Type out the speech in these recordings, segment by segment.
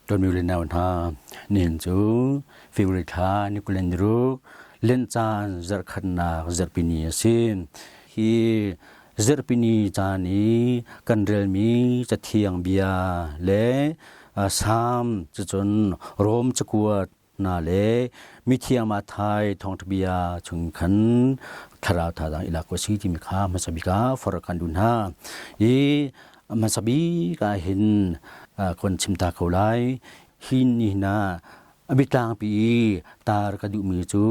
Tonmi le nau hna, nihin cu February thla ni 26 Lent caan zarhkhatnak zarhpini a si. Hi zarhpini caan i kan relmi Cathiang bia le Salm cucun Rom cakuat hna le mithiang Matthai thawngṭha bia chung khan thlarau thazaang i lak u si timi kha hmasa bik ah forh kan duh hna. I hmasa bik ah hin kan chim ta ko lai. Hi ni hna a biatlangpi i tar ka duhmi cu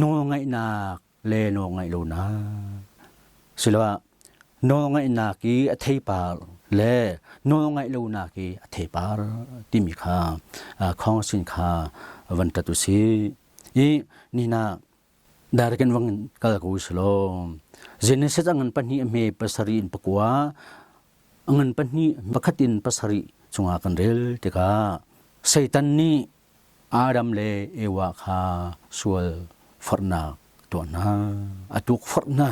nawlngaihnak le nawlngaih lonak siloah nawlngaihnak i a theipar le nawlngaih lonak i a theipar timi kha khawngsin kha van tat u sih. I nina darikan wang kal ko silo Genesis angan pahnih a hme pasarih in pakua angan pahnih pakhat in pasarih chungah kan rel tikah Satan nih Adam le Ewa kha sual forhnak tuah hna a tuk forh hna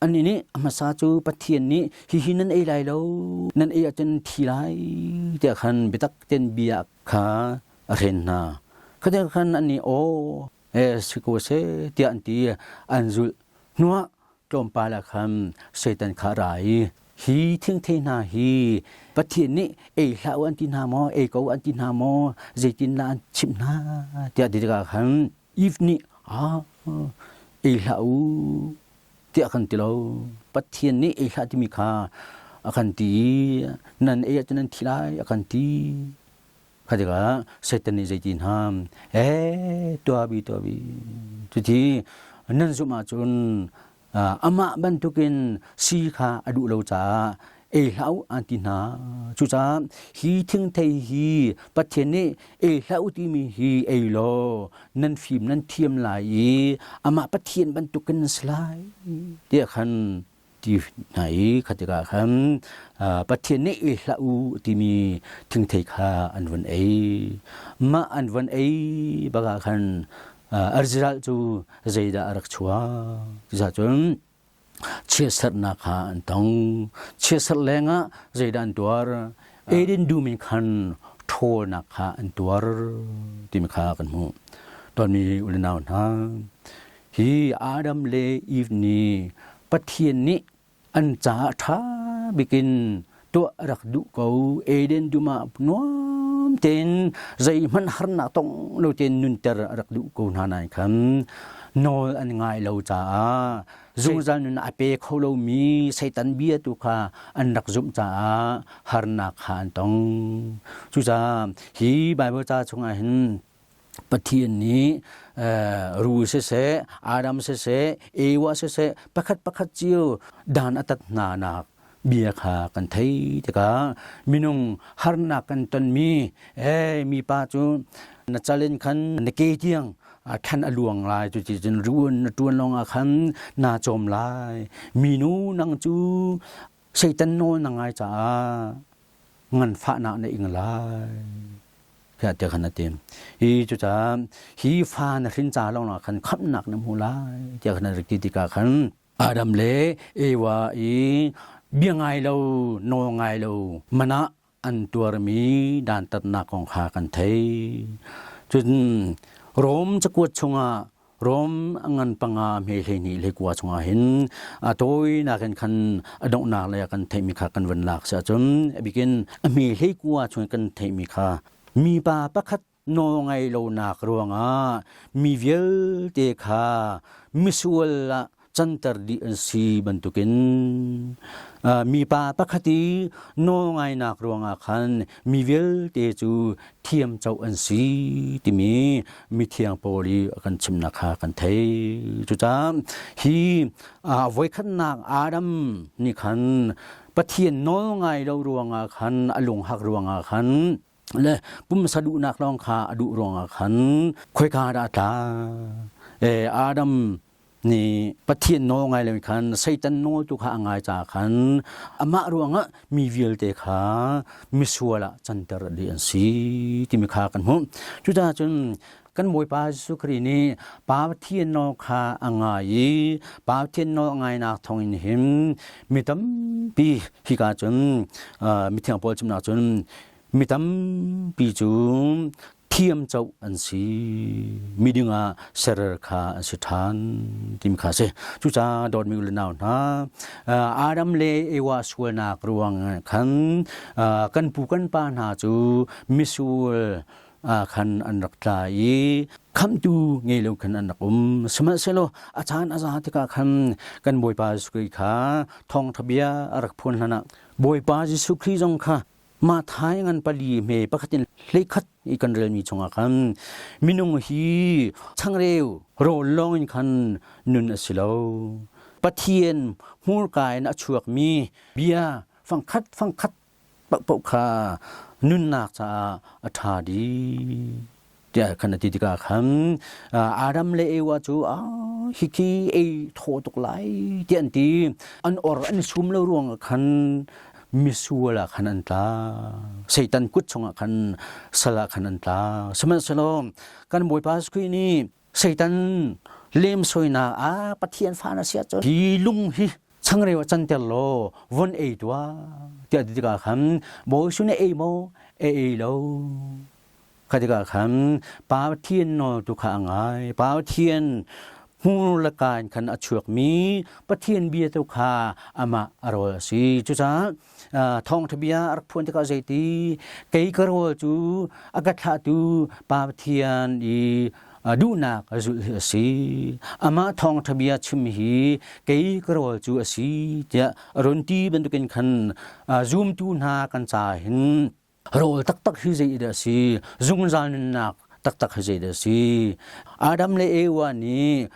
Annih nih a hmasa cu Pathian nih hihi nan ei lai lo, nan ei ahcun thi lai tiah khan biatak tein bia kha a hren hna. Kha khan annih aw si ko seh tiah an ti an zulh. Hnuah tlawmpal ah khan Satan kha a ra i hi thingthei hna hi Pathian nih ei hlah u an ti hna maw, ei ko an ti hna maw, zeitindah an chimh hna tiah ti tikah khan Eve nih ei hlah u tiah kan ti lo. Pathian nih ei hlah timi kha a kan ti i nan ei ahcun nan thi lai a kan ti. Kha tikah Satan nih zeiti hna tuah bi tuah bi cuti nan zumh ahcun amah bantukin si kha a duh lo caah ei hlah u an ti hna. Cucaah hi thingthei hi Pathian nih ei hlah u timi hi ei law nan fim nan thiam lai i amah Pathian bantukin nan si lai tiah khan ti hna i kha tikah khan Pathian nih ei hlah u timi thingthei kha an vun ei. Mah an vun ei bakah khan Arziral cu zeidah a rak chuak? Cucaah chiatserhnak kha an tong. Chiatserh lengah zeidah an tuar? Eden dum in khan ṭhawlnak kha an tuar timi kha kan hmuh. Tonmi u le nau hna, hi Adam le Eve nih Pathian nih an caah ṭha bikin tuah rak duh ko. Eden dum ah nuam tein zeihmanh harnak tong lo tein nunter a rak duh ko hna nain khan nawl an ngai lo caah zungzal nun a pe kho lomi Satan bia tu kha an rak zumh caah harnak kha an tong. Cucaah hi Baibal ca chungah hin Pathian nih ru siseh, Adam siseh, Ewa siseh, pakhat pakhat cio dan a tat hna nak bia kha kan thei tikah minung harnak kan tonmi mipa cu na cal in khan na ke tiang thlan a luang lai cu ti cun ruan na tuan lawng ah khan naa cawm lai minu nang cu Satan nawl na ngai caah nganfahnak na ing lai tiah tiah khan a ti. Hi cucaah hi fa na hrin ca lawng ah khan khamhnak na hmu lai tiah khan a rak ti tikah khan Adam le Eva i bia ngai lo nawl ngai lo man ah an tuarmi dantatnak kong kha kan thei. Cun Rom cakuat chungah Rom ngan panga hme hleihnih hleikua chungah hin a tawinak in khan a donghnak lei ah kan theihmi kha kan vun lak si ahcun a bikin a hme hleikua chung kan theihmi kha mipa pakhat nawlngaih lonak ruangah mi vialte kha misual ah canter dih an si bantukin mipa pakhat i nawlngainak ruangah khan mi vialte cu thiamcoh an si timi mithiang Paul i a kan chimnak kha kan thei. Cucaah hi voikhatnak Adam nih khan Pathian nawlngai lo ruangah khan a lunghak ruangah khan le pumsa duhnak lawng kha a duh ruangah khan khoika dah a tla? Adam nih Pathian nawl ngai lo khan Satan nawl tu kha a ngai caah khan amah ruangah mi vialte kha misual ah canter dih an si timi kha kan hmuh. Cucaah cun kan Bawipa Jesuh Khrih nih Pa Pathian nawl kha a ngai i Pa Pathian nawl a ngainak thawngin hin mi tampi hika cun mithiang Paul chimnak cun. Mi tampi cu thiam coh an si. Miding ah ser kha an si ṭhan timi kha a si. Cucaah dawtmi u le nau hna, Adam le Ewa sualnak ruang khan kan pu kan pa hna cu misual khan an rak tla i khamhtu ngei lo khan an rak um. Sihmanhsehlaw a caan a za tikah khan kan Bawipa Jesuh Khrih kha thawngṭha bia a rak phuan hlan ah Bawipa Jesuh Khrih zong kha Mathai ngan pali hme pakhat in hleikhat i kan relmi chungah khan minung hi changreu rawl lawng in khan nun a si lo. Pathian hmurka in a chuakmi bia fangkhat fangkhat paohpaoh kha nunnak caah a ṭha dih tiah khan a ti tikah khan Adam le Ewa cu hikhi ei thaw tuk lai tiah an ti. An or an i sum lo ruangah khan misual ah khan an tla. Satan kut chungah khan sal ah khan an tla. Sihmanhsehlaw kan Bawipa Jesuh Khrih nih Satan lemsoinak ah Pathian fa na si ahcun hi lung hi changreu a canter law von ei tuah tiah ti tikah khan Bawi Jesuh nih ei maw ei lo. Kha tikah khan Pathian nawl tu kha a ngai. Pathian hmur le ka in khan a chuakmi Pathian bia tu kha amah a rawl a si. Cucaah thawngṭha bia a rak phuan tikah zeiti kei ka rawl cu a ka thlahtu Pa Pathian i duhnak a zulh hi a si. Amah thawngṭha bia chim hi kei ka rawl cu a si tiah a run ti bantukin khan zumtu hna kan ca hin rawl taktak hi zei dah a si zungzal nunnak taktak hi zei dah a si Adam le Ewa nih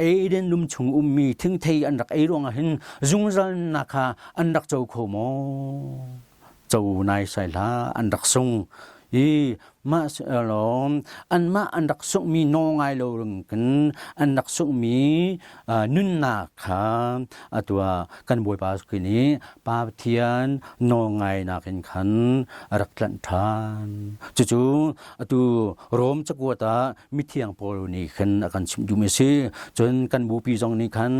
Eden lum chung ummi thingthei an rak ei ruangah hin zungzal nunnak kha an rak co kho maw co nai sai hlah an rak sung i mah lawng anmah an rak sunghmi nawl ngai lo ring khin an rak sunghmi nunnak kha atu ah kan Bawipa Khrih nih Pa Pathian nawlngainak in khan a rak tlanh ṭhan. Cucu atu Rom cakuat ah mithiang Paul nih khan a kan chimh duhmi a si. Cun kan bupi zong nih khan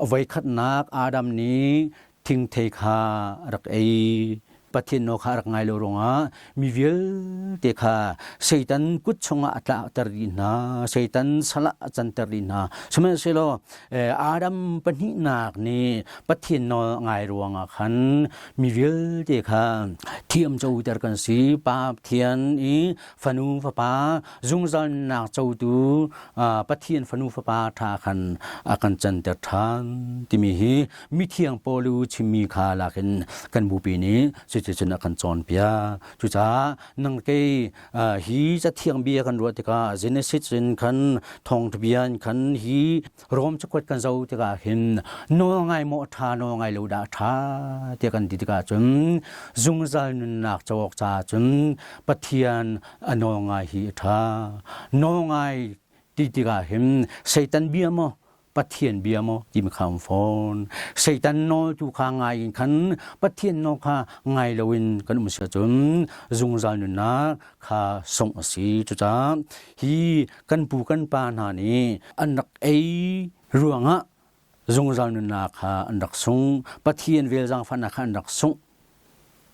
a voikhatnak Adam nih thingthei kha a rak ei. Pathian nawl kha a rak ngai lo ruangah mi vialte kha Satan kut chungah a tlakter dih hna. Satan sal ah a canter dih hna. Sihmanhsehlaw Adam pahnihnak nih Pathian nawl ngai ruangah khan mi vialte kha thiam coter kan si. Pa Pathian i fanu fapa zungzal nunnak cotu Pathian fanu fapa ṭha khan a kan canter ṭhan timi hi mithiang Paul chimmi kha lakin kan bupi nih cuticun a kan cawnpiak. Cucaah nang kei hi cathiang bia kan ruah tikah Genesis in khan thawngṭha bia in khan hi Rom cakuat kan zoh tikah hin nawl ngai maw ṭha nawl ngai lo dah ṭha tiah kan ti tikah cun zungzal nunnak co awk caah cun Pathian a nawl ngai hi a ṭha. Nawl ngai ti tikah hin Satan bia maw Pathian bia maw timi kha um fawn. Satan nawl tu kha ngai in khan Pathian nawl kha ngai loin kan um si ahcun zungzal nunnak kha sungh a si. Cucaah hi kan pu kan pa hna nih an rak ei ruangah zungzal nunnak kha an rak sung. Pathian vel zaangfahnak kha an rak sungh.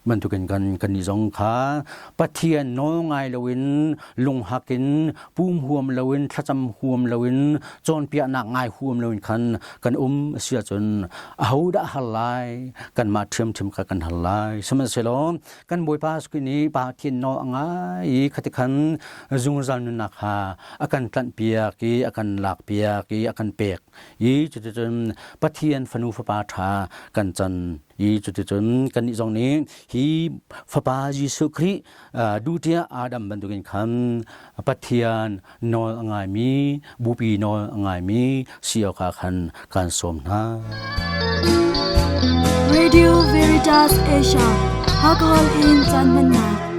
Bantukin kan kannih zong kha Pathian nawl ngai loin lunghak in pum huam loin thlacam huam loin cawnpiaknak ngai huam loin khan kan um a si ahcun ahodah har lai kanmah ṭhiamṭhiam kha kan har lai. Sihmanhsehlaw kan Bawipa Jesuh nih Pathian nawl a ngai i khati khan zungzal nunnak kha a kan tlanhpiak i a kan lakpiak i a kan pek i cuticun Pathian fanu fapa ṭha kan can i cuticun kannih zong nih hi fapa Jesuh Khrih duhtiah Adam bantukin khan Pathian nawl a ngaimi bupi nawl a ngaimi si awkah khan kan sawm hna. Radio Veritas Asia Hakahal in caan hmannak.